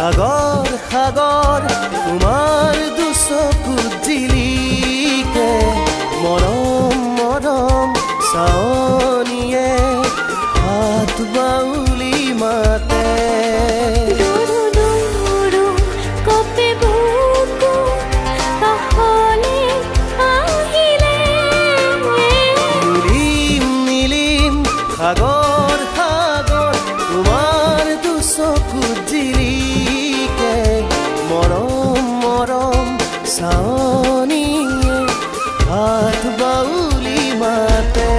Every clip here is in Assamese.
সাগৰ সাগৰ তোমাৰ দুচকুত জিলিকে মৰম মৰম চাৱনিয়ে হাত বাউলি মাতে। নীলিম নীলিম সাগৰ সাগৰ তোমাৰ দুচকুত জিলিকে মৰম মৰম চাৱনিয়ে হাত বাউলি মাতে।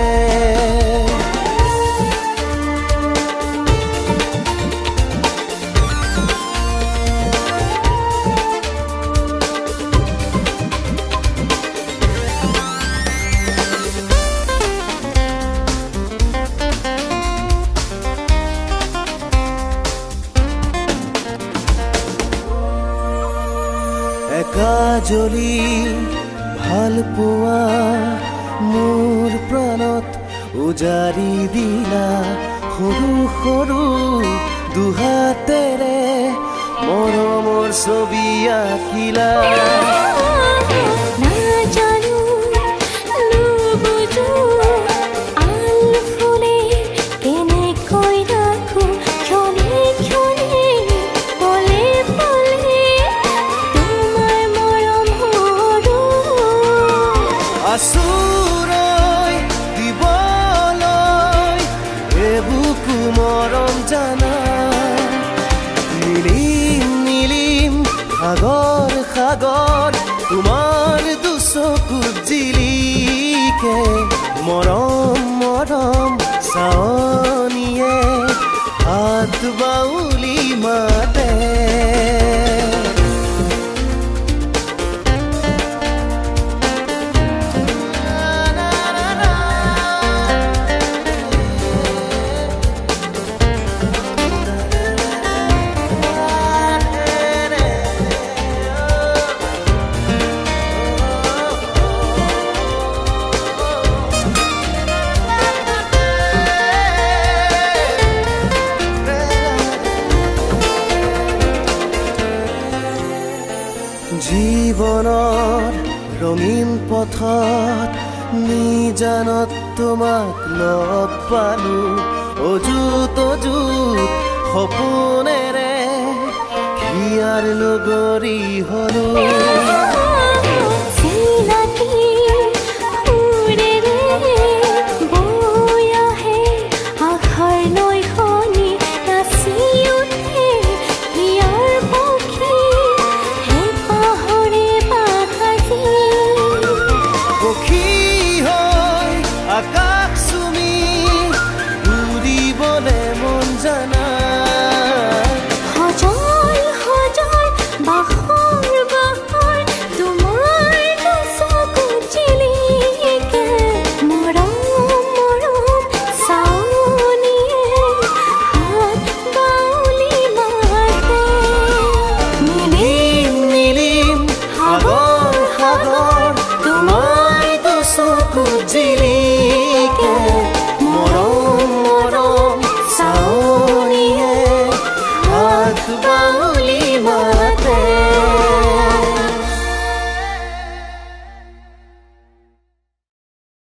একাজলি ভাল পোৱা মোৰ প্ৰাণত উজাৰি দিলা সৰু সৰু দুহাতেৰে মৰমৰ ছবি আঁকিলা। নাজানো নুবুজো আলফুলে কেনেকৈ ৰাখো ক্ষণে ক্ষণে পলে পলে তোমাৰ মৰম সৰু। আচুৰৈ দিবলৈ এবুকু মৰম জানা। নীলিম নীলিম সাগৰ সাগৰ তোমাৰ দুচকুত জিলিকে মৰম মৰম চাৱনিয়ে হাত বাউলি মাতে। জীৱনৰ ৰঙীন পথত নিজানত তোমাক লগ পালো অযুত অযুত সপোনেৰে হিয়াৰ লগৰী হলো।